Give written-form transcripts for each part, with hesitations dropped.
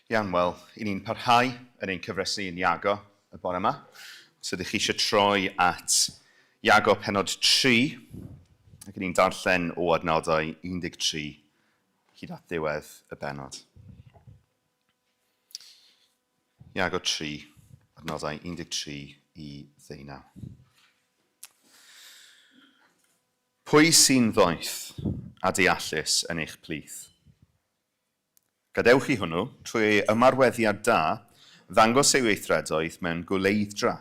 Iawn, wel, i ni'n parhau yn ein cyfres ni yn Iago y bore yma. Os ydych chi eisiau troi at Iago penod 3, ac i ni'n darllen o adnodau 13 hyd at ddiwedd y bennod. Iago 3, adnodau 13 i 19. Pwy sy'n ddoeth a deallus yn eich plith? Gadewch i hwnnw, trwy ei ymarweddiad da, ddangos ei weithredoedd mewn goleidd-dra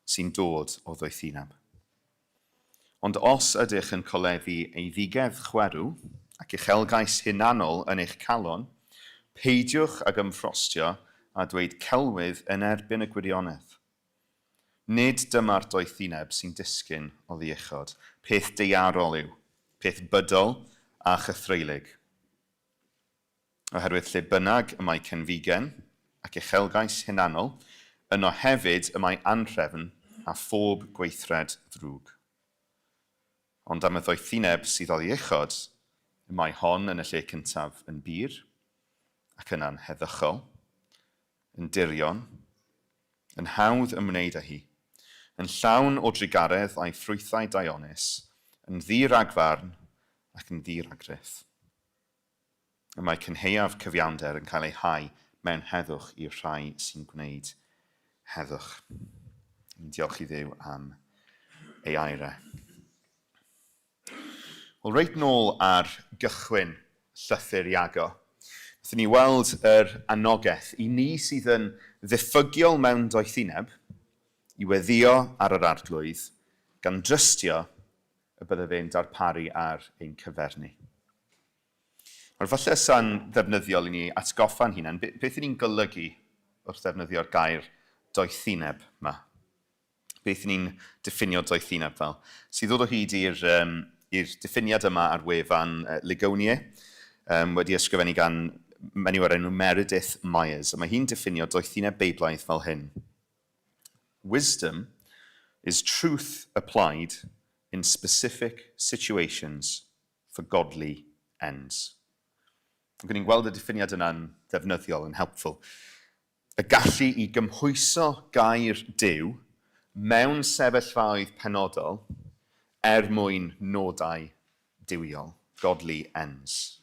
sy'n dod o ddoethineb. Ond os ydych yn coleddu eiddigedd chwerw ac uchelgais hunanol yn eich calon, peidiwch ag ymffrostio a dweud celwydd yn erbyn y gwirionedd. Nid dyma'r doethineb sy'n disgyn oddi uchod, peth daearol yw, peth bydol a chythreulig. Oherwydd lle bynnag y mae cenfigen ac uchelgais hunanol, yno hefyd y mae anhrefn a phob gweithred ddrwg. Ond am y ddoethineb sydd oddi uchod, y mae hon yn y lle cyntaf yn bur, ac yna'n heddychol, yn dirion, yn hawdd ymwneud â hi, yn llawn o drugaredd a'i ffrwythau daionus, yn ddi-ragfarn ac yn ddi-ragrith. Y mae cynhaeaf cyfiawnder yn cael ei hau mewn heddwch i'r rhai sy'n gwneud heddwch. Ni'n diolch i Dduw am ei air e. Wel, reit nôl ar gychwyn llythyr Iago, wnaethon ni weld yr anogaeth i ni sydd yn ddiffygiol mewn doethineb i weddïo ar yr Arglwydd, gan drystio y bydde fe'n darparu ar ein cyfer ni. Nawr, falle sa'n ddefnyddiol i ni atgoffa'n hunain, beth y'n ni'n golygu wrth ddefnyddio'r gair doethineb 'ma? Beth y'n ni'n diffinio doethineb fel? Sydd ddod o hyd i'r um, i'r diffiniad yma ar wefan Ligonier, um, wedi ysgrifennu gan menyw o'r enw Meredith Myers, a mae hi'n diffinio doethineb Beiblaidd fel hyn. Wisdom is truth applied in specific situations for godly ends. Ac o'n i'n gweld y diffiniad yna'n ddefnyddiol, yn helpful. Y gallu i gymhwyso gair Duw mewn sefyllfaoedd penodol er mwyn nodau duwiol, godly ends.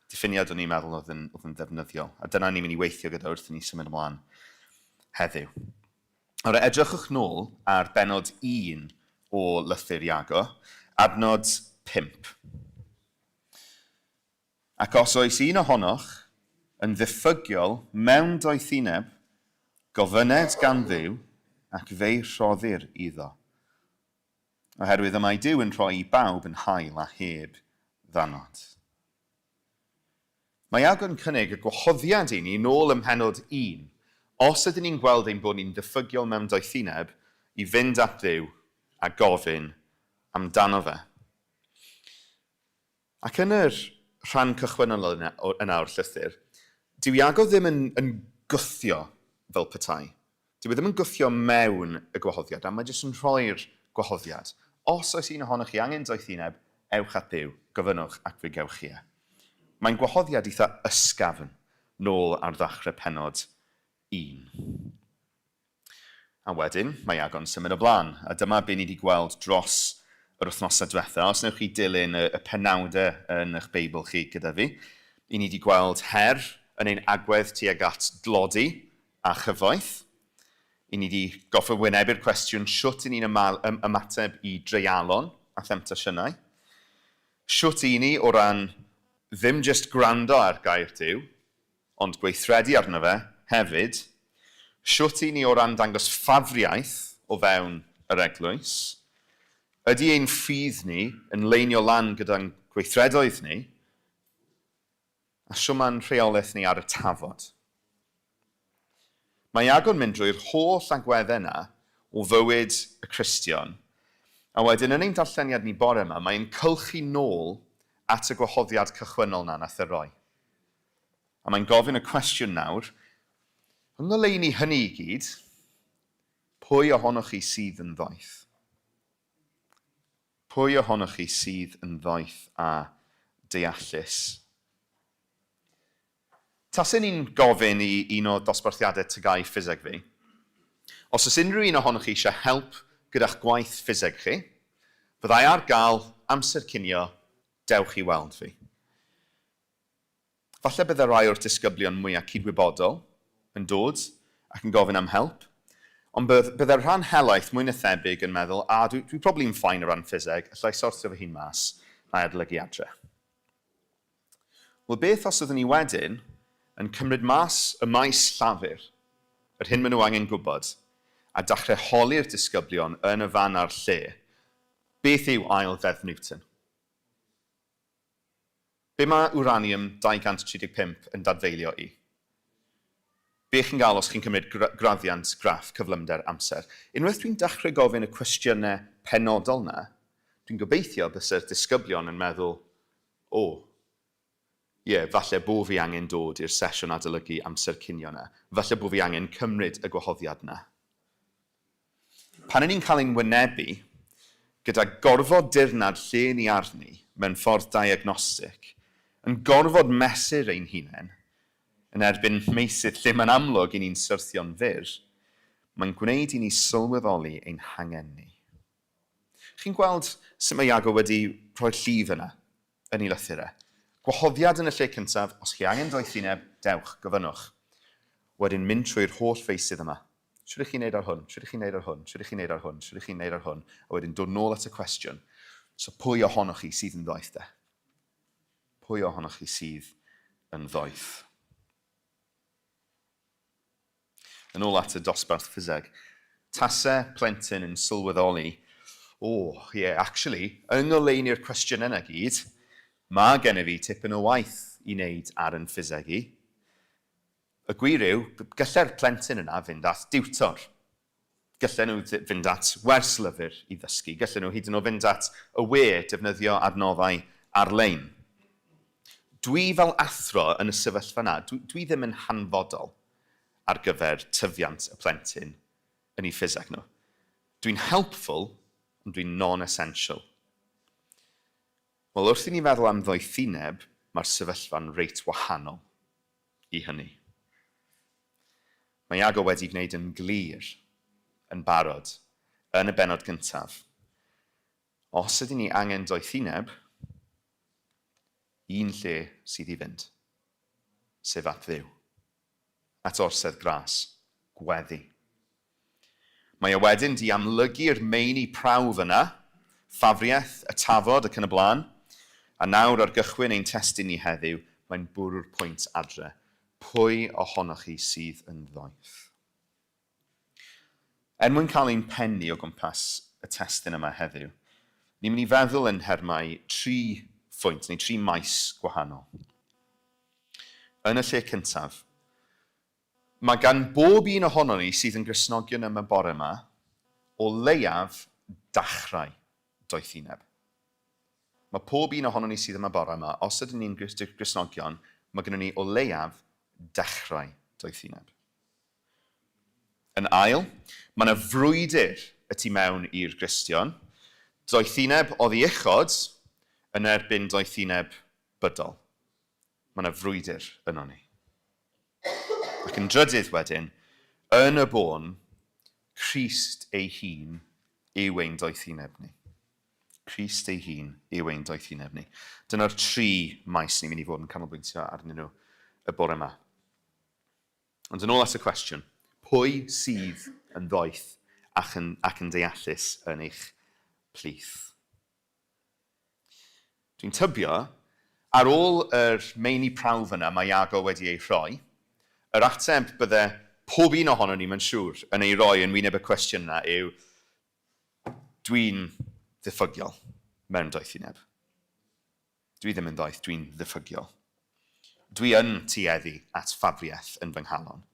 Diffiniad o'n i'n meddwl oedd yn, oedd yn ddefnyddiol, a dyna ni'n mynd i weithio gyda wrth i ni symud ymlaen heddiw. Nawr, edrychwch nôl ar bennod 1 o Lythyr Iago, adnod 5. Ac os oes un ohonoch yn ddiffygiol mewn doethineb, gofynned gan Dduw, ac fe'i rhoddir iddo. Oherwydd y mae Duw yn rhoi i bawb yn hael a heb ddannod. Mae Iago yn cynnig y gwahoddiad i ni nôl ym mhennod un, os ydyn ni'n gweld ein bod ni'n ddiffygiol mewn doethineb, i fynd at Dduw a gofyn amdano fe. Ac yn yr rhan cychwynnol yna, yna o'r llythyr, dyw Iago ddim yn, yn gwthio fel petai. Dyw e ddim yn gwthio mewn y gwahoddiad, a mae jyst yn rhoi'r gwahoddiad. Os oes un ohonoch chi angen doethineb, ewch at Dduw, gofynnwch ac fe gewch chi e. Mae'n gwahoddiad eitha ysgafn nôl ar ddechrau pennod un. A wedyn, mae Iago'n symud o blaen, a dyma be ni 'di gweld dros yr wythnosau diwetha. Os wnewch chi dilyn y, y penawdau yn eich Beibl chi gyda fi, i ni 'di gweld her yn ein agwedd tuag at dlodi a chyfoeth. I ni 'di gorfod wynebu'r cwestiwn shwt 'y ni'n ymateb i dreialon a themtasiynau. Shwt 'y ni o ran ddim jyst gwrando ar gair Duw, ond gweithredu arno fe hefyd, shwt 'y ni o ran dangos ffafriaeth o fewn yr eglwys? Ydy ein ffydd ni yn leinio lan gyda'n gweithredoedd ni? A shwt ma'n rheolaeth ni ar y tafod? Mae Iago'n mynd drwy'r holl agweddau 'na o fywyd y Cristion, a wedyn yn ein darlleniad ni bore 'ma, mae'n cylchu nôl at y gwahoddiad cychwynnol 'na nath e roi. A mae'n gofyn y cwestiwn nawr, yng ngoleuni hynny i gyd, pwy ohonoch chi sydd yn ddoeth? Pwy ohonoch chi sydd yn ddoeth a deallus? Taswn i'n gofyn i un o dosbarthiadau TGAU ffiseg fi, os oes unrhyw un ohonoch chi eisiau help gyda'ch gwaith ffiseg chi, fyddai ar gael amser cinio, dewch i weld fi. Falle bydde rai o'r disgyblion mwyaf cydwybodol yn dod ac yn gofyn am help, ond bydde'r rhan helaeth mwy na thebyg yn meddwl, 'A, dwi, dwi probably yn fine o ran ffiseg, alla i sortio fy hun mas, na i adolygu adre. Wel, beth os oeddwn ni wedyn yn cymryd mas y maes llafur, yr hyn maen nhw angen gwybod, a dechrau holi'r disgyblion yn y fan a'r lle, beth yw ail Ddeddf Newton? Be mae wraniwm 235 yn dadfeilio i? Be chi'n gael os chi'n cymryd graddiant graff cyflymder amser? Unwaith dwi'n dechrau gofyn y cwestiynau penodol 'na, dwi'n gobeithio byse'r disgyblion yn meddwl, 'O, ie, falle bo fi angen dod i'r sesiwn adolygu amser cinio 'na, falle bo fi angen cymryd y gwahoddiad 'na. Pan 'y ni'n cael ein wynebu gyda gorfod dirnad lle ni arni mewn ffordd diagnostig, yn gorfod mesur ein hunain yn erbyn meysydd lle mae'n amlwg i ni'n syrthio'n fyr, mae'n gwneud i ni sylweddoli ein hangen ni. Chi'n gweld sut mae Iago wedi rhoi'r llif yna yn ei lythyr e? Gwahoddiad yn y lle cyntaf, os chi angen doethineb, dewch, gofynnwch. Wedyn mynd trwy'r holl feysydd yma. Shwt ych chi'n neud ar hwn? Shwt ych chi'n neud ar hwn? Shwt ych chi'n neud ar hwn? Shwt ych chi'n neud ar hwn? A wedyn dod nôl at y cwestiwn, so pwy ohonoch chi sydd yn ddoeth de? Pwy ohonoch chi sydd yn ddoeth? Yn ôl at y dosbarth ffiseg, tase plentyn yn sylweddoli, o, ie, yeah, actually, yng ngoleuni'r cwestiynau 'na gyd, mae gennyf fi tipyn o waith i wneud ar yn ffiseg i. Y gwir yw, gallai'r plentyn yna fynd at diwtor. Gallen nhw fynd at werslyfr i ddysgu. Gallen nhw hyd yn oed fynd at y we, defnyddio adnoddau ar-lein. Dwi fel athro yn y sefyllfa yna, dwi, dwi ddim yn hanfodol ar gyfer tyfiant y plentyn yn eu ffiseg nhw. Dwi'n helpful, ond dwi'n non-essential. Wel, wrth i ni feddwl am ddoethineb, mae'r sefyllfa'n reit wahanol i hynny. Mae Iago wedi gwneud yn glir, yn barod, yn y bennod gyntaf, os ydyn ni angen doethineb, un lle sydd i fynd, sef at Dduw. at orsedd gras, gweddi. Mae e wedyn 'di amlygu'r meini prawf yna, ffafriaeth, y tafod ac yn y blaen, a nawr ar gychwyn ein testun ni heddiw, mae'n bwrw'r pwynt adre, pwy ohonoch chi sydd yn ddoeth? Er mwyn cael ein pennu o gwmpas y testun yma heddiw, ni'n mynd i feddwl yn nhermau tri phwynt neu tri maes gwahanol. Yn y lle cyntaf, mae gan bob un ohonon ni sydd yn Gristnogion yma bore yma, o leiaf dachrau doethineb. Mae pob un ohonon ni sydd yma bore yma, os ydyn ni'n Gristnogion, mae gennym ni o leiaf dechrau doethineb. Yn ail, mae yna frwydr y tu mewn i'r Gristion, doethineb oddi uchod yn erbyn doethineb bydol. Mae yna frwydr yno ni. Ac yn drydydd wedyn, yn y bôn, Crist ei hun yw ein doethineb ni. Crist ei hun yw ein doethineb ni. Dyna'r tri maes ni'n mynd i fod yn canolbwyntio arnyn nhw y bore yma. Ond yn ôl at y cwestiwn, pwy sydd yn ddoeth ac yn, ac yn deallus yn eich plith? Dwi'n tybio, ar ôl yr meini prawf yna mae Iago wedi eu rhoi, yr ateb bydde pob un ohonon ni, mae'n siŵr, yn ei roi yn wyneb y cwestiwn yna yw, dwi'n ddiffygiol mewn doethineb. Dwi ddim yn ddoeth, dwi'n ddiffygiol. Dwi yn tueddu at ffafriaeth yn fy nghalon.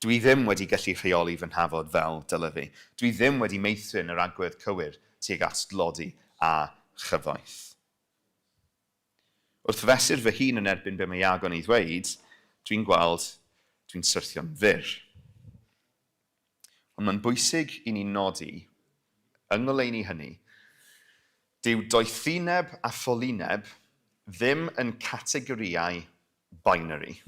Dwi ddim wedi gallu rheoli fy nhafod fel dyle fi. Dwi ddim wedi meithrin yr agwedd cywir tuag at dlodi a chyfoeth. Wrth fesur fy hun yn erbyn be mae Iago'n ei ddweud, dwi'n gweld dwi'n syrthio'n fyr. Ond mae'n bwysig i ni nodi, yng ngoleuni hynny, dyw doethineb a ffolineb ddim yn categorïau binary.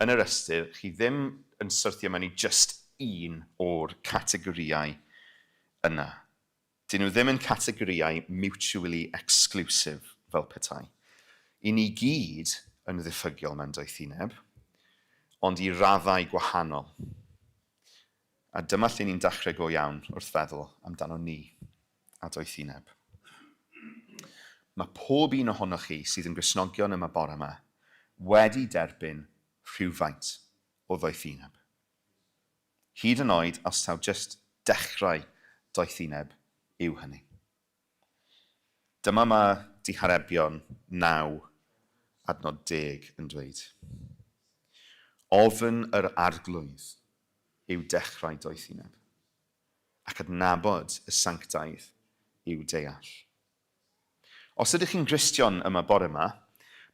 Yn yr ystyr, chi ddim yn syrthio mewn i jyst un o'r categorïau yna. Dyn nhw ddim yn categorïau mutually exclusive, fel petai. I ni gyd yn ddiffygiol mewn doethineb, ond i raddau gwahanol. A dyma lle ni'n dechrau go iawn wrth feddwl amdano ni a doethineb. Mae pob un ohonoch chi sydd yn Gristnogion yma bore yma wedi derbyn rhywfaint o ddoethineb. Hyd yn oed os taw jyst dechrau doethineb yw hynny. Dyma mae Diharebion 9 adnod 10 yn dweud. Ofn yr Arglwydd yw dechrau doethineb, ac adnabod y sanctaidd yw deall. Os ydych chi'n Gristion yma bore yma,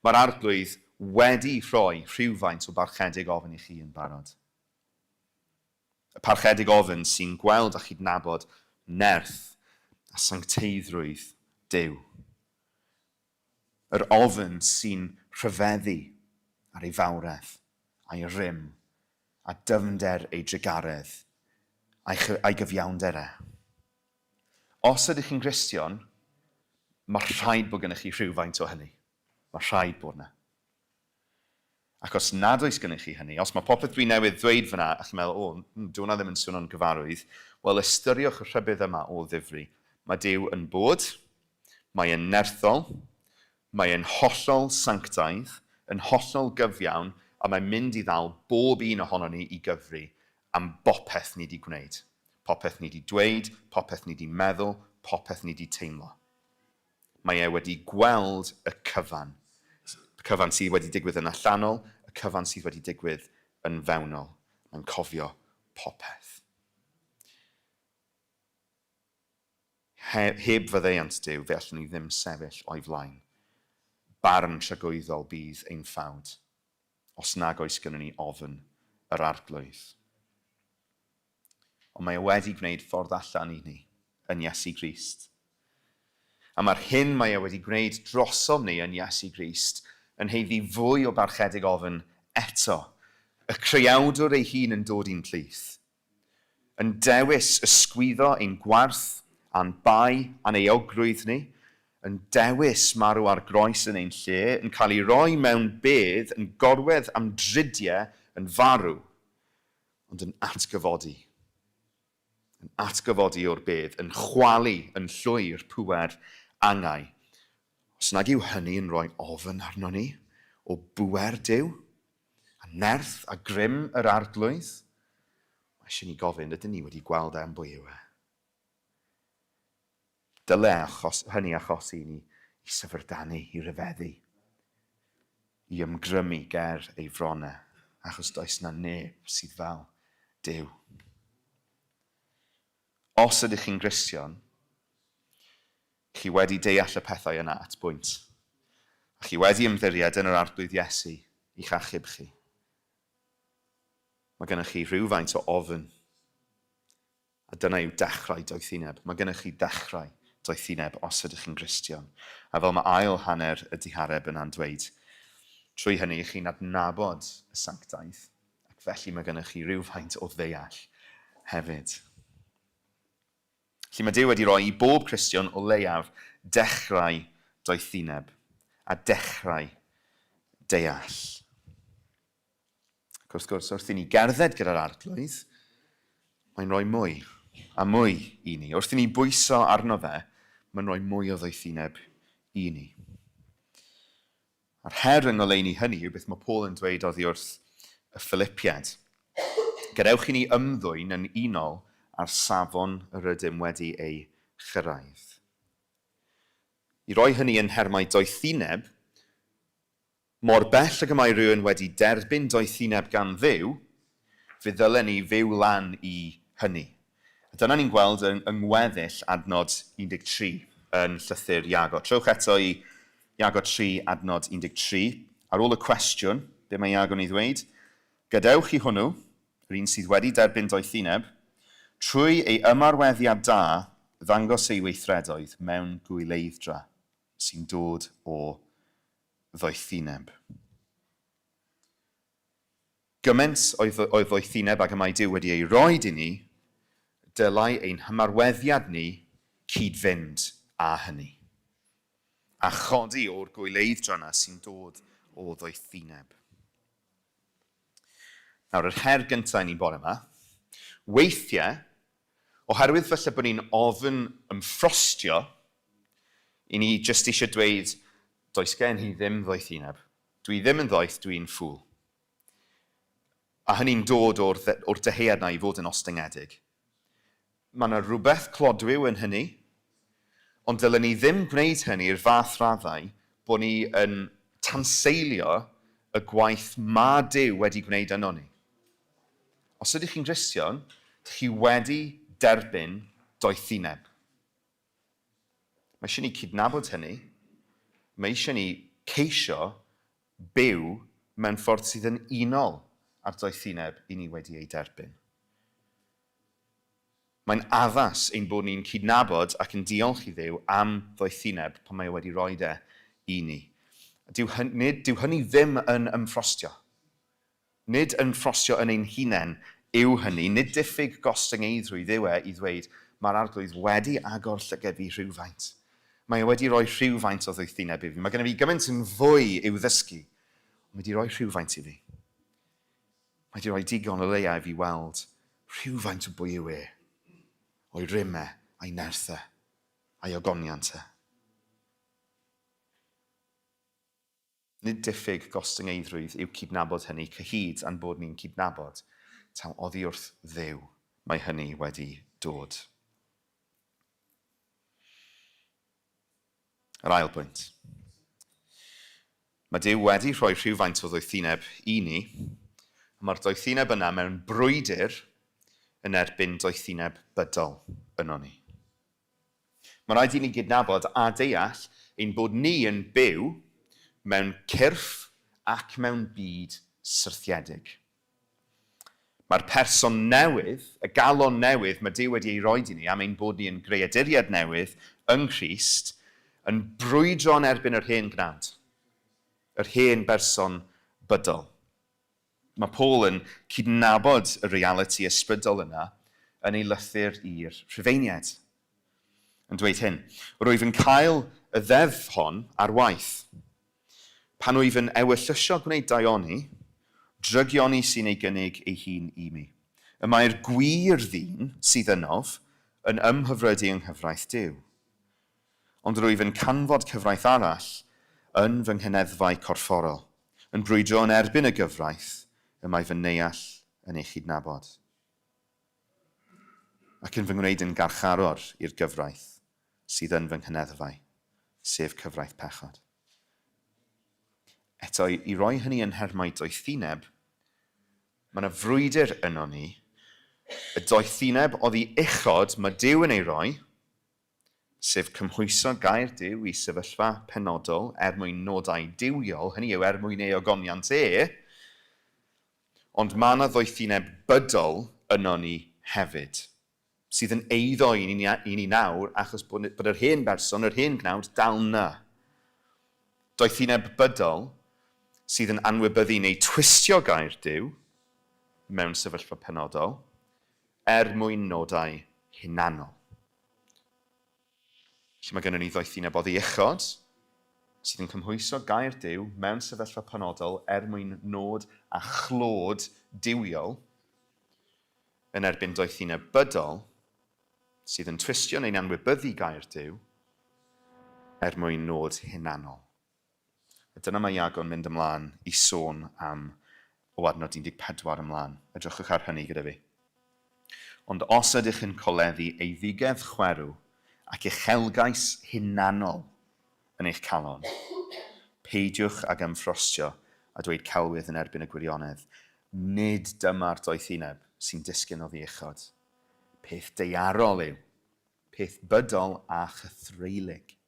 mae'r Arglwydd wedi rhoi rhywfaint o barchedig ofn i chi yn barod. Y Parchedig Ofn sy'n gweld a chydnabod nerth a sancteiddrwydd Duw. Yr ofn sy'n rhyfeddu ar ei fawredd a'i rym a dyfnder ei drugaredd a'i gyfiawnder e. Os ydych chi'n Gristion, mae rhaid bod gennych chi rhywfaint o hynny. Mae rhaid bod yna. Ac os nad oes gennych chi hynny, os mae popeth dwi newydd ddweud fan'na a chi'n meddwl, o, dyw hwnna ddim yn swnio'n gyfarwydd, wel ystyriwch y rhybudd yma o ddifri. Mae Duw yn bod, mae e'n nerthol, mae e'n hollol sanctaidd, yn hollol gyfiawn, a mae'n mynd i ddal bob un ohonon ni i gyfri am bopeth ni 'di gwneud. Popeth ni 'di dweud, popeth ni 'di meddwl, popeth ni 'di teimlo. Mae e wedi gweld y cyfan. Y cyfan sydd wedi digwydd yn allanol, y cyfan sydd wedi digwydd yn fewnol. Mae'n cofio popeth. He, heb faddeuant Duw, fe allwn ni ddim sefyll o'i flaen. Barn tragwyddol bydd ein ffawd, os nag oes gynnon ni ofn yr Arglwydd. Ond mae e wedi gwneud ffordd allan i ni yn Iesu Grist. A mae'r hyn mae e wedi gwneud drosom ni yn Iesu Grist yn haeddu fwy o barchedig ofn eto. Y Creawdwr ei hun yn dod i'n plith. Yn dewis ysgwyddo ein gwarth a'n bai a'n euogrwydd ni, yn dewis marw ar groes yn ein lle, yn cael ei roi mewn bedd, yn gorwedd am dridiau, yn farw, ond yn atgyfodi, yn atgyfodi o'r bedd, yn chwalu yn llwyr pŵer angau. Os nag yw hynny yn rhoi ofn arnon ni o bŵer Duw, a nerth a grym yr Arglwydd, mae eisiau ni gofyn, ydyn ni wedi gweld e am bwy yw e? Dyle achos, hynny achosi i ni i syfrdanu, i ryfeddu, i ymgrymu ger ei fron e, achos does 'na neb sydd fel Duw. Os ydych chi'n Gristion, chi wedi deall y pethau yna at bwynt, a chi wedi ymddiried yn yr Arglwydd Iesu i'ch achub chi. Mae gennych chi rhywfaint o ofn. A dyna yw dechrau doethineb. Mae gennych chi ddechrau doethineb os ydych chi'n Gristion. A fel mae ail hanner y dihareb yna'n dweud, trwy hynny chi'n adnabod y sanctaidd, ac felly mae gennych chi rywfaint o ddeall hefyd. Felly mae Duw wedi rhoi i bob Cristion o leiaf dechrau doethineb a dechrau deall. Ac wrth gwrs, wrth i ni gerdded gyda'r Arglwydd, mae'n rhoi mwy a mwy i ni. Wrth i ni bwyso arno fe, mae'n rhoi mwy o ddoethineb i ni. A'r her yng ngoleuni hynny yw beth mae Paul yn dweud oddi wrth y Philipiaid. Gadewch i ni ymddwyn yn unol â'r safon yr ydym wedi ei chyrraedd. I roi hynny yn nhermau doethineb, Mor bell ag y mae rhywun wedi derbyn doethineb gan Dduw, fe ddylen ni fyw lan i hynny. A dyna ni'n gweld yng ngweddill adnod 13 yn llythyr Iago. Trowch eto i Iago 3 adnod 13. Ar ôl y cwestiwn, be mae Iago'n ei ddweud? Gadewch i hwnnw, yr un sydd wedi derbyn doethineb, trwy ei ymarweddiad da, ddangos ei weithredoedd mewn gwyleidd-dra sy'n dod o ddoethineb. Gymaint oedd oedd ddoethineb ag y mae Duw wedi ei roed i ni, dylai ein hymarweddiad ni cyd-fynd â hynny, a chodi o'r gwyleidd-dra 'na sy'n dod o ddoethineb. Nawr, yr her gyntaf i ni bore yma, weithiau, oherwydd falle bod ni'n ofn ymffrostio, i ni jyst eisiau dweud, does gen i ddim ddoethineb. Dwi ddim yn ddoeth, dwi'n ffŵl. A hynny'n dod o'r, or dyhead na i fod yn ostyngedig. Mae yna rhywbeth clodwiw yn hynny, ond dylen ni ddim gwneud hynny i'r fath raddau bod ni yn tanseilio y gwaith mae Duw wedi gwneud yno ni. Os ydych chi'n Gristion, dych chi wedi derbyn doethineb. Mae eisiau ni cydnabod hynny. Mae eisiau ni ceisio byw mewn ffordd sydd yn unol â'r doethineb i ni wedi ei derbyn. Mae'n addas ein bod ni'n cydnabod ac yn diolch i Dduw am ddoethineb pan mae o wedi rhoi e i ni. Dyw, nid, dyw hynny ddim yn ymffrostio. Nid ymffrostio yn ein hunain yw hynny, nid diffyg gostyngeiddrwydd yw e i ddweud, mae'r Arglwydd wedi agor llyged fi rhywfaint. Mae e wedi rhoi rhywfaint o ddoethineb i fi. Mae gennym fi gymaint yn fwy i'w ddysgu, ond mae wedi rhoi rhywfaint i fi. Mae wedi rhoi digon o leia i fi weld rhywfaint o bwy yw e, o'i rym e, a'i nerth e, a'i ogoniant e. Nid diffyg gostyngeiddrwydd yw cydnabod hynny cyhyd â'n bod ni'n cydnabod taw oddi wrth Dduw mae hynny wedi dod. Yr ail bwynt. Mae Duw wedi rhoi rhywfaint o ddoethineb i ni, a mae'r doethineb yna mewn brwydr yn erbyn doethineb bydol yno ni. Mae rhaid i ni gydnabod a deall ein bod ni yn byw mewn cyrff ac mewn byd syrthiedig. Mae'r person newydd, y galon newydd mae Duw wedi ei roed i ni am ein bod ni yn greaduriaid newydd yng Nghrist, yn brwydro yn erbyn yr hen gnawd, yr hen berson bydol. Mae Paul yn cydnabod y realiti ysbrydol yna yn ei lythyr i'r Rhufeiniaid, yn dweud hyn, Rwyf yn cael y ddeddf hon ar waith. Pan wyf yn ewyllysio gwneud daioni, drygioni sy'n ei gynnig ei hun i mi. Y mae'r gwir ddyn sydd ynof yn ymhyfrydu yng nghyfraith Duw. Ond rwyf yn canfod cyfraith arall yn fy nghyneddfau corfforol, yn brwydro yn erbyn y gyfraith y mae fy neall yn ei chydnabod, ac yn fy ngwneud yn garcharor i'r gyfraith sydd yn fy nghyneddfau, sef cyfraith pechod. Eto, i roi hynny yn nhermau doethineb, mae yna frwydr yno ni. Y doethineb oddi uchod mae Duw yn ei roi, sef cymhwyso gair Duw i sefyllfa penodol er mwyn nodau duwiol, hynny yw er mwyn ei ogoniant e, ond mae yna ddoethineb bydol yno ni hefyd, sydd yn eiddo i ni, i ni nawr achos bod, bod yr hen berson, yr hen gnawd, dal 'na. Doethineb bydol sydd yn anwybyddu neu twistio gair Duw mewn sefyllfa penodol er mwyn nodau hunanol. Felly mae gennym ni ddoethineb oddi uchod, sydd yn cymhwyso gair Duw mewn sefyllfa penodol er mwyn nod a chlod duwiol, yn erbyn doethineb bydol, sydd yn twistio neu'n anwybyddu gair Duw er mwyn nod hunanol. A dyna mae Iago'n mynd ymlaen i sôn am o adnod 14 ymlaen. Edrychwch ar hynny gyda fi. Ond os ydych yn coleddu eiddigedd chwerw ac uchelgais hunanol yn eich calon, peidiwch ag ymffrostio a dweud celwydd yn erbyn y gwirionedd. Nid dyma'r doethineb sy'n disgyn oddi uchod. Peth daearol yw, peth bydol a chythreulig.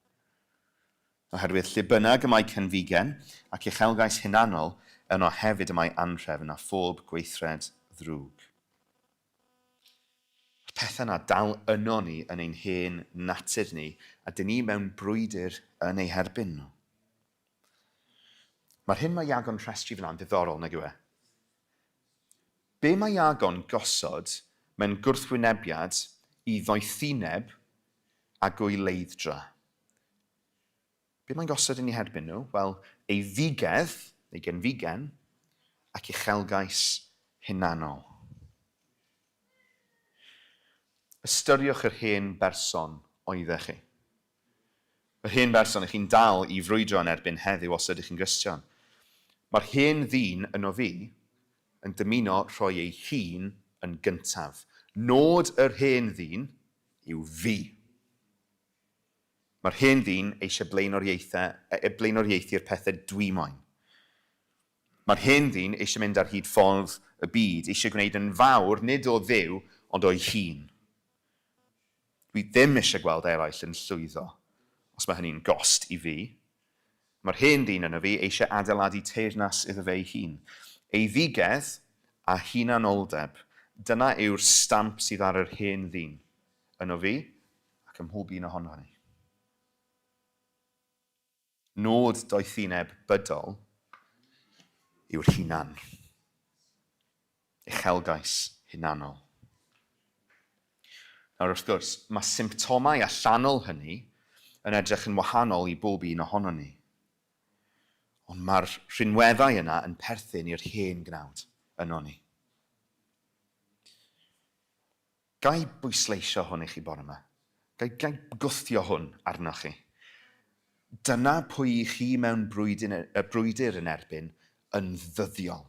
Oherwydd lle bynnag y mae cenfigen ac uchelgais hunanol, yno hefyd y mae anhrefn a phob gweithred ddrwg. Mae'r pethau 'na dal yno ni yn ein hen natur ni, a dyn ni mewn brwydr yn eu herbyn nhw. Mae'r hyn mae Iago'n rhestru fan'na yn ddiddorol, nag yw e? Be mae Iago'n gosod mewn gwrthwynebiad i ddoethineb a gwyleidd-dra? Be mae'n gosod yn eu herbyn nhw? Wel, eiddigedd, neu genfigen, ac uchelgais hunanol. Ystyriwch yr hen berson oeddech chi. Yr hen berson ych chi'n dal i frwydro yn erbyn heddiw os ydych chi'n Gristion. Mae'r hen ddyn yno fi yn dymuno rhoi ei hun yn gyntaf. Nod yr hen ddyn yw fi. Mae'r hen ddyn eisiau blaenoriaethu'r pethau dwi moyn. Mae'r hen ddyn eisiau mynd ar hyd ffordd y byd, eisiau gwneud yn fawr nid o Dduw ond o'i hun. Dwi ddim eisiau gweld eraill yn llwyddo, os mae hynny'n gost i fi. Mae'r hen ddyn yno fi eisiau adeiladu teyrnas iddo fe ei hun. Eiddigedd a hunanoldeb, dyna yw'r stamp sydd ar yr hen ddyn yno fi ac ym mhob un ohono ni. Nod doethineb bydol yw'r hunan. Uchelgais hunanol. Nawr, wrth gwrs, mae symptomau allanol hynny yn edrych yn wahanol i bob un ohonon ni. Ond mae'r rhinweddau yna yn perthyn i'r hen gnawd yno ni. Ga i bwysleisio hwn i chi bore 'ma? Ga i, ga i gwthio hwn arnoch chi? Dyna pwy i chi mewn brwydyn, y brwydr yn erbyn yn ddyddiol.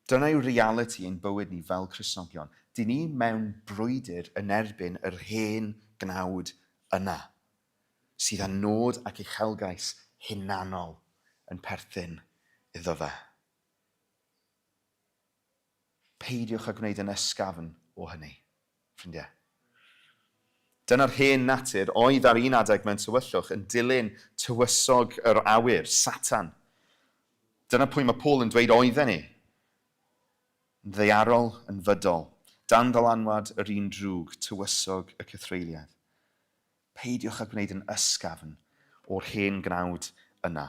Dyna yw realiti ein bywyd ni fel Cristnogion. Dyn ni mewn brwydr yn erbyn yr hen gnawd yna, sydd â nod ac uchelgais hunanol yn perthyn iddo fe. Peidiwch â gwneud yn ysgafn o hynny, ffrindiau. Dyna'r hen natur oedd ar un adeg mewn tywyllwch yn dilyn tywysog yr awyr, Satan. Dyna pwy mae Paul yn dweud oedden ni. Yn ddaearol, yn fydol, dan ddylanwad yr un drwg, tywysog y cythreuliad. Peidiwch â gwneud yn ysgafn o'r hen gnawd yna.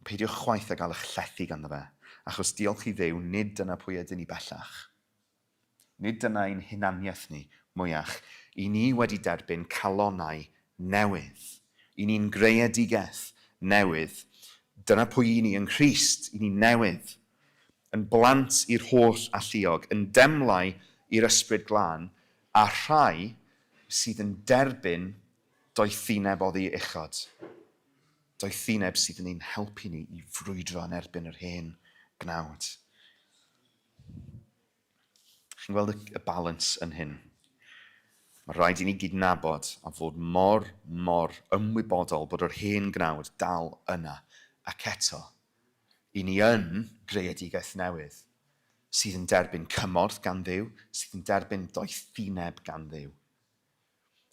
Peidiwch chwaith â gael eich llethu ganddo fe, achos diolch i Dduw, nid dyna pwy ydyn ni bellach. Nid dyna ein hunaniaeth ni mwyach. I ni wedi derbyn calonnau newydd. I ni'n greadigaeth newydd. Dyna pwy i ni yng Nghrist, i ni newydd. Yn blant i'r holl alluog, yn demlau i'r Ysbryd Glân, a rhai sydd yn derbyn doethineb oddi uchod. Doethineb sydd yn ein helpu ni i frwydro yn erbyn yr hen gnawd. Chi'n gweld y, y balans yn hyn? Mae rhaid i ni gydnabod a fod mor, mor ymwybodol bod yr hen gnawd dal yna. Ac eto, i ni yn greadigaeth newydd, sydd yn derbyn cymorth gan Dduw, sydd yn derbyn doethineb gan Dduw.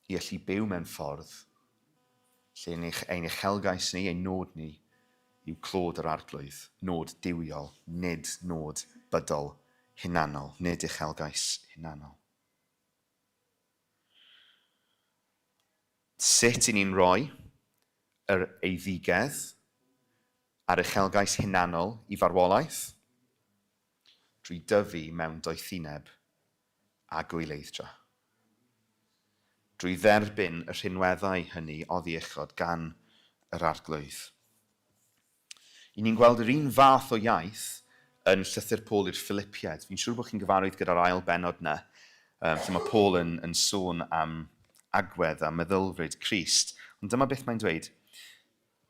i allu byw mewn ffordd lle ein, ein uchelgais ni, ein nod ni, yw clod yr Arglwydd, nod duwiol, nid nod bydol hunanol, nid uchelgais hunanol. Sut i ni'n rhoi yr eiddigedd a'r uchelgais hunanol i farwolaeth? Drwy dyfu mewn doethineb a gwyleidd-dra. Drwy dderbyn y rhinweddau hynny oddi uchod gan yr Arglwydd. I ni'n gweld yr un fath o iaith yn llythyr Paul i'r Philipiaid. Fi'n siŵr bod chi'n gyfarwydd gyda'r ail bennod yna, um, lle mae Paul yn, yn sôn am agwedd a meddylfryd Crist. Ond dyma beth mae'n dweud.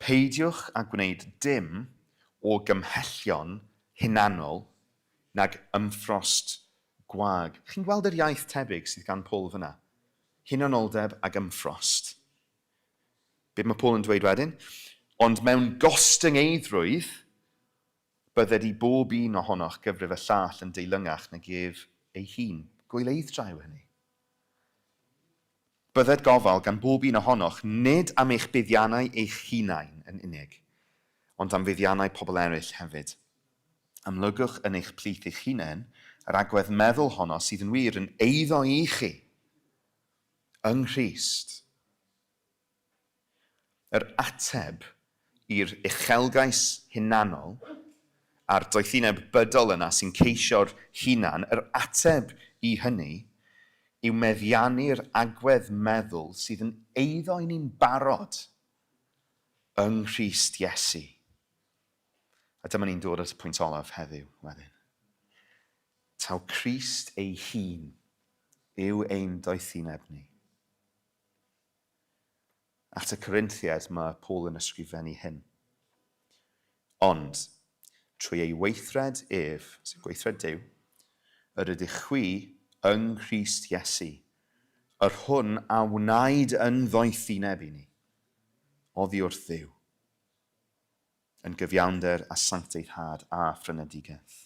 Peidiwch â gwneud dim o gymhellion hunanol nag ymffrost gwag. Chi'n gweld yr iaith tebyg sydd gan Paul fyna? Hunanoldeb ag ymffrost. Be mae Paul yn dweud wedyn? Ond mewn gostyngeiddrwydd, bydded i bob un ohonoch gyfrif y llall yn deilyngach nag ef ei hun. Gwyleidd-dra yw hynny. Bydded gofal gan bob un ohonoch nid am eich buddiannau eich hunain yn unig, ond am fuddiannau pobl eraill hefyd. Amlygwch yn eich plith eich hunain yr agwedd meddwl honno sydd yn wir yn eiddo i chi yng Nghrist. Yr ateb i'r uchelgais hunanol A'r doethineb bydol yna sy'n ceisio'r hunan, yr ateb i hynny yw meddiannu'r agwedd meddwl sydd yn eiddo i ni'n barod yng Nghrist Iesu. A dyma ni'n dod at y pwynt olaf heddiw wedyn. Taw Crist ei hun yw ein doethineb ni. At y Corinthiaid mae Paul yn ysgrifennu hyn. Ond, trwy ei weithred ef, sef gweithred Duw, yr ydych chwi yng Nghrist Iesu, yr hwn a wnaed yn ddoethineb i ni, oddi wrth Dduw, yn gyfiawnder a sancteiddhad a phrynedigaeth.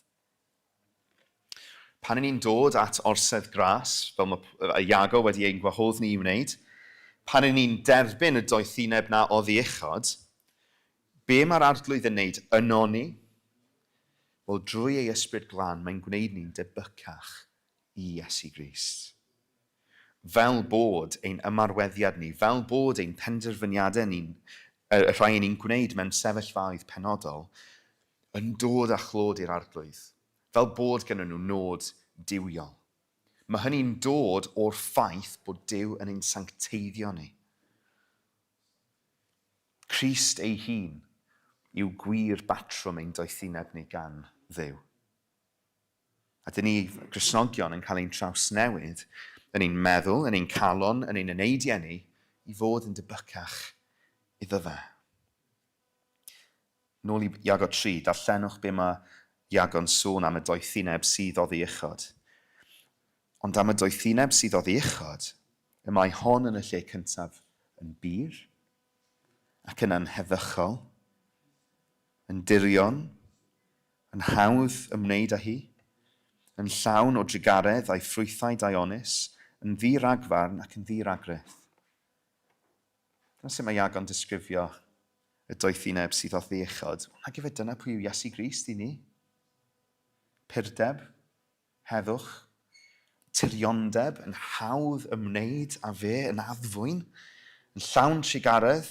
Pan 'y ni'n dod at orsedd gras, fel mae Iago wedi ein gwahodd ni i wneud, pan 'y ni'n derbyn y doethineb 'na oddi uchod, be mae'r Arglwydd yn wneud yno ni? Wel, drwy ei Ysbryd Glân, mae'n gwneud ni'n debycach i Iesu Grist. Fel bod ein ymarweddiad ni, fel bod ein penderfyniadau ni'n, y rhai 'y ni'n gwneud mewn sefyllfaoedd penodol, yn dod â chlod i'r Arglwydd, fel bod gennyn nhw nod duwiol. Mae hynny'n dod o'r ffaith bod Duw yn ein sancteiddio ni. Crist ei hun yw gwir batrwm ein doethineb ni gan Dduw. A dyn ni, Gristnogion, yn cael ein trawsnewid yn ein meddwl, yn ein calon, yn ein eneidiau ni, i fod yn debycach iddo fe. Nôl i Iago 3, darllenwch be mae Iago'n sôn am y doethineb sydd oddi uchod. Ond am y doethineb sydd oddi uchod, y mae hon yn y lle cyntaf yn bur, ac yn anheddychol, yn dirion, yn hawdd ymwneud â hi, yn llawn o drugaredd a'i ffrwythau daionus, yn ddi-ragfarn ac yn ddi-ragrith. Dyna sut mae Iago'n disgrifio y doethineb sydd oddi uchod. Wel, nag efe dyna pwy yw Iesu Grist i ni? Purdeb, heddwch, tiriondeb, yn hawdd ymwneud â fe, yn addfwyn, yn llawn trugaredd,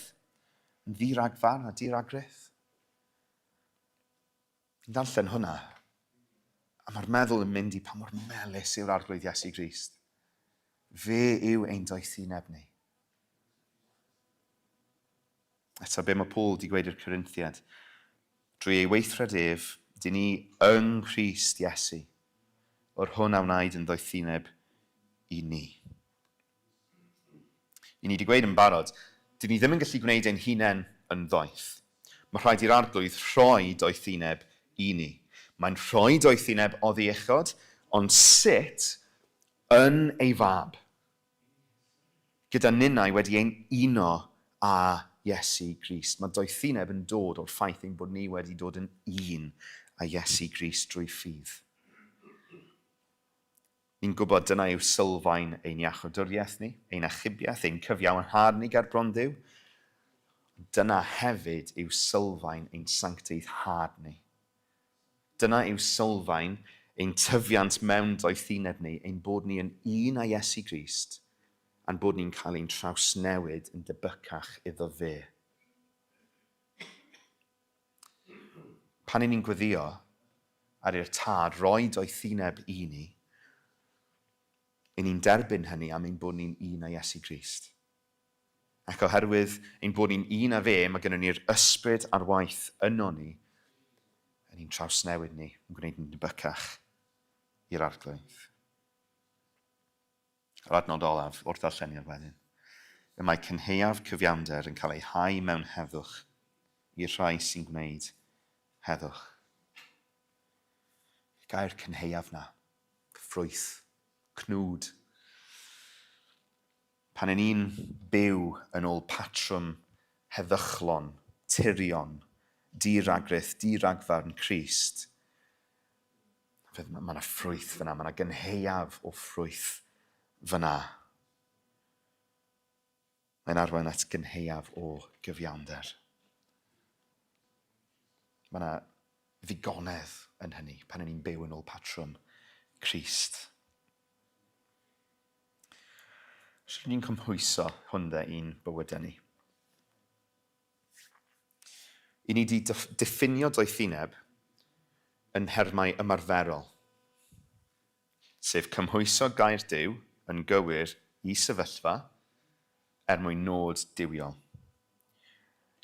yn ddi-ragfarn a di-ragrith. Fi'n darllen hwnna, a mae'r meddwl yn mynd i pa mor melys yw'r Arglwydd Iesu Grist. Fe yw ein doethineb ni. Eto, be mae Paul wedi gweud i'r Corinthiaid? Drwy ei weithred ef, dyn ni yng Nghrist Iesu, o'r hwn a wnaed yn ddoethineb i ni. I ni wedi gweud yn barod, dyn ni ddim yn gallu gwneud ein hunain yn ddoeth. Mae rhaid i'r Arglwydd rhoi doethineb i ni. Mae'n rhoi doethineb oddi uchod, ond sut? Yn ei Fab. Gyda ninnau wedi ein uno â Iesu Grist. Mae doethineb yn dod o'r ffaith ein bod ni wedi dod yn un â Iesu Grist drwy ffydd. Ni'n gwybod dyna yw sylfaen ein iachawdwriaeth ni, ein achubiaeth, ein cyfiawnhad ni ger bron Dduw. Ond dyna hefyd yw sylfaen ein sancteiddhad ni. Dyna yw sylfaen ein tyfiant mewn doethineb ni, ein bod ni yn un â Iesu Grist, a'n bod ni'n cael ein trawsnewid yn debycach iddo fe. Pan 'y ni'n gweddïo ar i'r Tad roi doethineb i ni, 'y ni'n derbyn hynny am ein bod ni'n un â Iesu Grist. Ac oherwydd ein bod ni'n un â fe, mae gynnon ni'r Ysbryd ar waith yno ni, yn ein trawsnewid ni, yn gwneud ni'n debycach i'r Arglwydd. Yr adnod olaf o'r darlleniad wedyn. Y mae cynhaeaf cyfiawnder yn cael ei hau mewn heddwch i'r rhai sy'n gwneud heddwch. Y gair cynhaeaf 'na, ffrwyth, cnwd. Pan 'yn ni'n byw yn ôl patrwm heddychlon, tirion, di-ragrith, di-ragfarn Crist, Mae yna ffrwyth fyna, mae yna gynhaeaf o ffrwyth fyna. Mae'n arwain at gynhaeaf o gyfiawnder. Mae yna ddigonedd yn hynny pan ni'n byw yn ôl patrwm Crist. Sut ni'n cymhwyso hwn de i'n bywydau ni? I ni 'di diffinio doethineb. yn nhermau ymarferol, sef cymhwyso gair Duw yn gywir i sefyllfa er mwyn nod duwiol.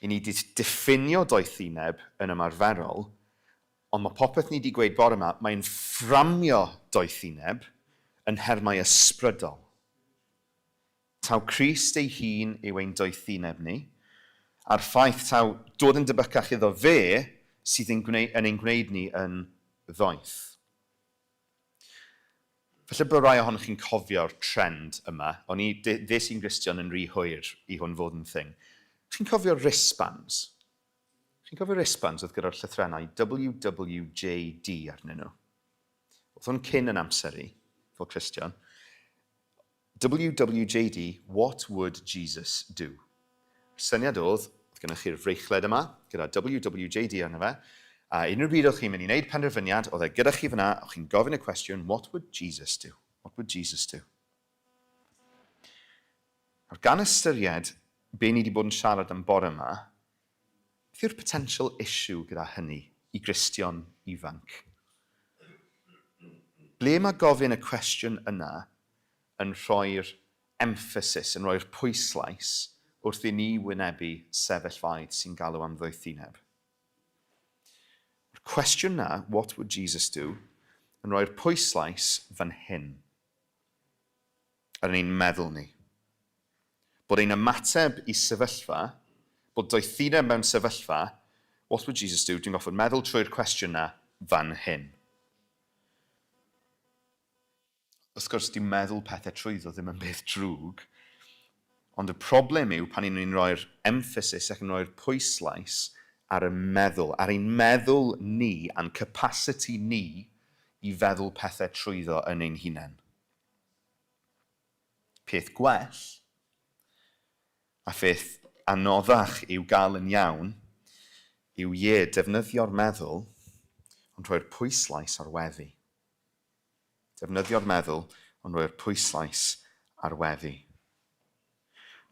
I ni 'di diffinio doethineb yn ymarferol, ond mae popeth ni 'di gweud bore 'ma, mae'n fframio doethineb yn nhermau ysbrydol. Taw Crist ei hun yw ein doethineb ni, a'r ffaith taw dod yn debycach iddo fe sydd yn yn ein gwneud ni yn ddoeth. Falle bod rai ohonoch chi'n cofio'r trend yma. O'n i, ddes i'n Gristion yn rhy hwyr i hwn fod yn thing. Chi'n cofio'r wristbands? Chi'n cofio wristbands oedd gyda'r llythrennau WWJD arnyn nhw? Oedd hwn cyn yn amser i, fel Cristion. WWJD, What Would Jesus Do? Yr syniad oedd, oedd gennych chi'r freichled yma, gyda WWJD arno fe, a unrhyw bryd o'ch chi'n mynd i wneud penderfyniad, oedd e gyda chi fyna, o'ch chi'n gofyn y cwestiwn, What would Jesus do? What would Jesus do? Nawr, gan ystyried be ni wedi bod yn siarad am bore yma, beth yw'r potential issue gyda hynny i Gristion ifanc? Ble mae gofyn y cwestiwn yna yn rhoi'r emphasis, yn rhoi'r pwyslais wrth i ni wynebu sefyllfaoedd sy'n galw am ddoethineb? Mae'r cwestiwn 'na, what would Jesus do, yn rhoi'r pwyslais fan hyn. Ar ein meddwl ni. Bod ein ymateb i sefyllfa, bod doethineb mewn sefyllfa, what would Jesus do, dwi'n goffod meddwl trwy'r cwestiwn 'na fan hyn. Wrth gwrs, dyw meddwl pethau trwyddo ddim yn beth drwg, ond y problem yw pan 'y ni'n rhoi'r emphasis ac yn rhoi'r pwyslais ar y meddwl, ar ein meddwl ni a'n capacity ni i feddwl pethau trwyddo yn ein hunain. Peth gwell, a pheth anoddach i'w gael yn iawn, yw, ie, defnyddio'r meddwl, ond rhoi'r pwyslais ar weddi. Defnyddio'r meddwl, ond rhoi'r pwyslais ar weddi.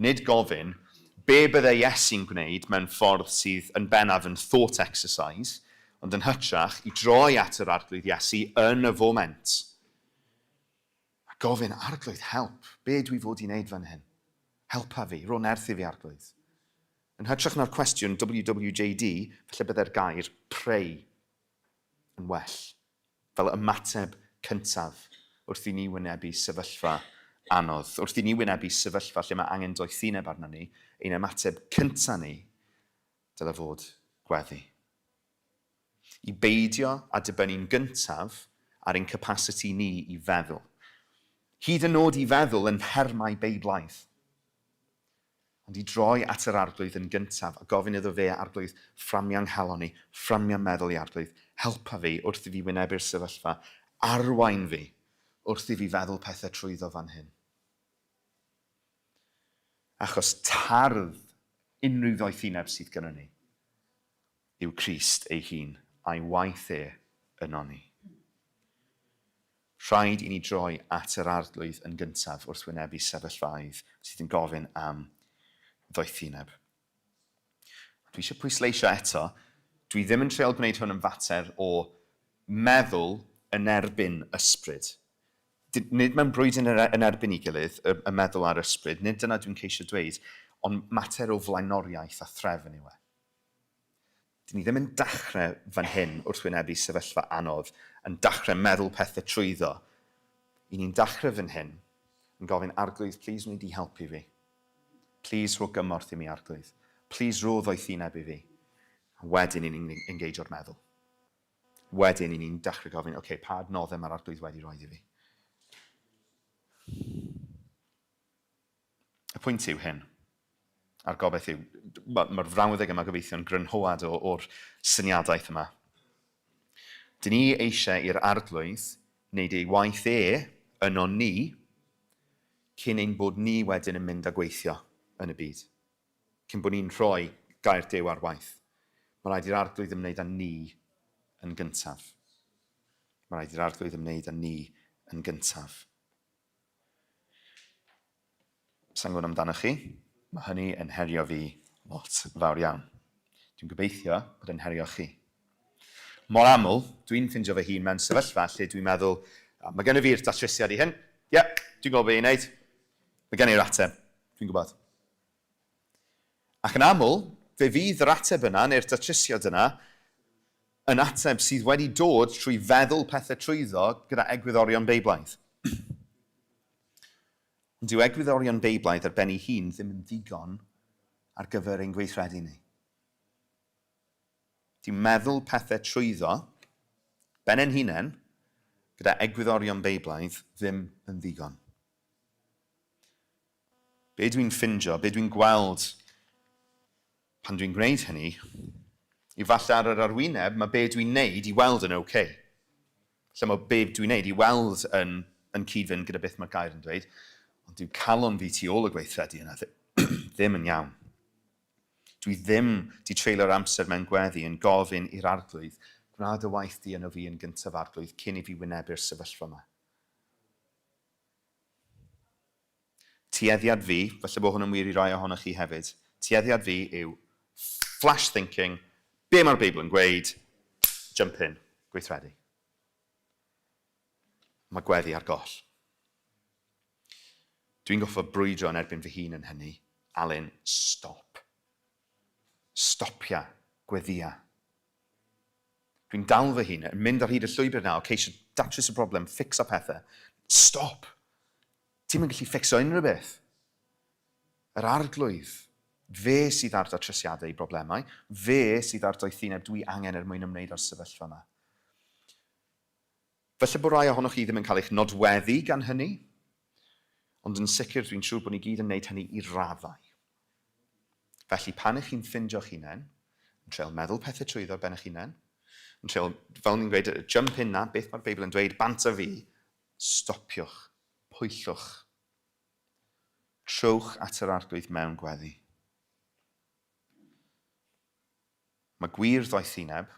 Nid gofyn, be bydde Iesu'n gwneud mewn ffordd sydd yn bennaf yn thought exercise, ond yn hytrach i droi at yr Arglwydd Iesu yn y foment. A gofyn, Arglwydd, help, be dwi fod i wneud fan hyn? Helpa fi, rho nerth i fi, Arglwydd. Yn hytrach na'r cwestiwn WWJD, falle bydde'r gair pray yn well, fel ymateb cyntaf wrth i ni wynebu sefyllfa anodd, wrth i ni wynebu sefyllfa lle mae angen doethineb arnon ni, ein ymateb cyntaf ni dyle fod gweddi. I beidio â dibynnu'n gyntaf ar ein capasiti ni i feddwl. Hyd yn nod i feddwl yn nhermau Beiblaidd. Ond i droi at yr Arglwydd yn gyntaf a gofyn iddo fe, Arglwydd, fframia 'nghalon i, fframia 'meddwl i, Arglwydd, helpa fi wrth i fi wynebu'r sefyllfa, arwain fi wrth i fi feddwl pethau trwyddo fan hyn. Achos tardd unrhyw ddoethineb sydd gynnon ni yw Crist ei hun a'i waith e ynon ni. Rhaid i ni droi at yr Arglwydd yn gyntaf wrth wynebu sefyllfaoedd sydd yn gofyn am ddoethineb. Dwi eisiau pwysleisio eto, dwi ddim yn treial gwneud hwn yn fater o meddwl yn erbyn ysbryd. Nid mewn brwydr yn erbyn ei gilydd, y, y meddwl a'r ysbryd, nid dyna dwi'n ceisio dweud, ond mater o flaenoriaeth a threfn yw e. Dyn ni ddim yn dachrau fan hyn wrth wynebu sefyllfa anodd, yn dachrau meddwl pethau trwyddo. I ni'n dachrau fan hyn yn gofyn, Arglwydd, plîs wnei di helpu fi? Plîs rho gymorth i mi, Arglwydd. Plîs rho ddoethineb i fi. A wedyn i ni'n engageo'r meddwl. Wedyn i ni'n dachrau gofyn, oce, okay, pa adnoddau mae'r Arglwydd wedi rhoi i fi? Y pwynt yw hyn, a'r gobaith yw, mae'r frawddeg yma gobeithio'n grynhoad o'r syniadaeth yma. Dyn ni eisiau i'r Arglwydd wneud ei waith e yno ni cyn ein bod ni wedyn yn mynd a gweithio yn y byd. Cyn bod ni'n rhoi gair Duw ar waith. Mae rhaid i'r Arglwydd ymwneud â ni yn gyntaf. Mae rhaid i'r Arglwydd ymwneud â ni yn gyntaf. Sa'n gwybod amdanoch chi, mae hynny yn herio fi lot fawr iawn. Dwi'n gobeithio bod yn herio chi. Mor aml, dwi'n ffindio fy hun mewn sefyllfa lle dwi'n meddwl, mae gen i fi'r datrysiad i hyn, ie, yeah, dwi'n gwybod beth i'n wneud, mae gen i'r ateb, dwi'n gwybod. Ac yn aml, fe fydd yr ateb yna, neu'r datrysiad yna, yn ateb sydd wedi dod trwy feddwl pethau trwyddo gyda egwyddorion Beiblaidd. Ond dyw egwyddorion Beiblaidd ar ben ei hun ddim yn ddigon ar gyfer ein gweithredu ni. Dyw meddwl pethau trwyddo, ben ein hunain, gyda egwyddorion Beiblaidd ddim yn ddigon. Be dwi'n ffindio, be dwi'n gweld pan dwi'n gwneud hynny, yw falle ar yr arwyneb mae be dwi'n neud i weld yn ok. Lle mae be dwi'n neud i weld yn, yn cyd-fynd gyda beth mae'r gair yn dweud, ond dyw calon fi tu ôl y gweithredu yna ddim yn iawn. Dwi ddim 'di treulio'r amser mewn gweddi yn gofyn i'r Arglwydd, gwna dy waith di yno fi yn gyntaf, Arglwydd, cyn i fi wynebu'r sefyllfa yma. Tueddiad fi, falle bod hwn yn wir i rai ohonoch chi hefyd, tueddiad fi yw flash thinking, be mae'r Beibl yn gweud, jump in, gweithredu. Mae gweddi ar goll. Dwi'n goffo brwydro yn erbyn fy hun yn hynny. Alun, stop. Stopia, gweddia. Dwi'n dal fy hun yn mynd ar hyd y llwybr yna o ceisio datrys y broblem, fixo pethau. Stop! Ti'm yn gallu fixo unrhyw beth. Yr Arglwydd, fe sydd â'r datrysiadau i broblemau, fe sydd â'r doethineb dwi angen er mwyn ymwneud â'r sefyllfa yma. Falle bod rai ohonoch chi ddim yn cael eich nodweddu gan hynny, ond yn sicr dwi'n siŵr bod ni gyd yn wneud hynny i raddau. Felly pan ych chi'n ffindio'ch hunain, yn treial meddwl pethau trwyddo ar ben eich hunain, yn treial, fel ni'n gweud, jump in na, beth mae'r Beibl yn dweud, bant a fi, stopiwch, pwyllwch. Trowch at yr Arglwydd mewn gweddi. Mae gwir ddoethineb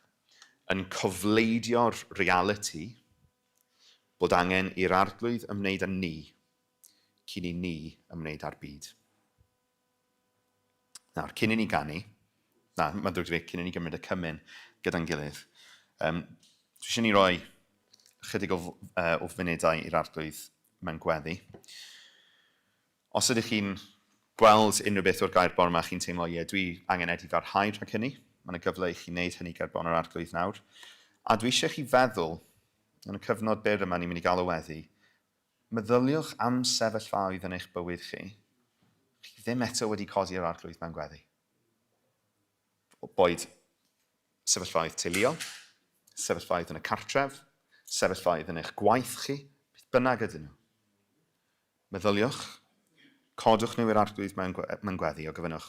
yn cofleidio'r realiti bod angen i'r Arglwydd ymwneud â ni cyn i ni ymwneud â'r byd. Nawr, cyn i ni ganu, na, mae'n ddrwg 'da fi, cyn i ni gymryd y cymun gyda'n gilydd, um, dwi eisiau ni roi chydig o, o funudau i'r Arglwydd mewn gweddi. Os ydych chi'n gweld unrhyw beth o'r gair bore 'ma, chi'n teimlo, ie, dwi angen edifarhau rhag hynny, mae yna gyfle i chi wneud hynny ger bron yr Arglwydd nawr. A dwi eisiau chi feddwl, yn y cyfnod byr yma ni'n mynd i gael o weddi, meddyliwch am sefyllfaoedd yn eich bywyd chi, chi ddim eto wedi codi yr Arglwydd mewn gweddi. Boed sefyllfaoedd teuluol, sefyllfaoedd yn y cartref, sefyllfaoedd yn eich gwaith chi, beth bynnag ydyn nhw. Meddyliwch, codwch nhw i'r Arglwydd mewn, mewn gweddi a gofynnwch,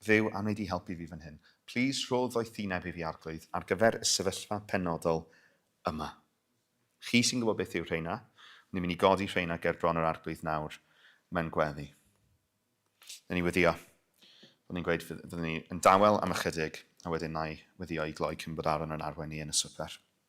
Dduw, a wnei di helpu fi fan hyn? Plîs rho ddoethineb i fi, Arglwydd, ar gyfer y sefyllfa penodol yma. Chi sy'n gwybod beth yw rheina, ond ni'n mynd i godi rheina ger bron yr Arglwydd nawr mewn gweddi. Newn ni weddïo. Byddwn ni'n gweud fyddwn ni yn dawel am ychydig, a wedyn na i weddïo i gloi cyn bod Aaron yn arwain ni yn y swper.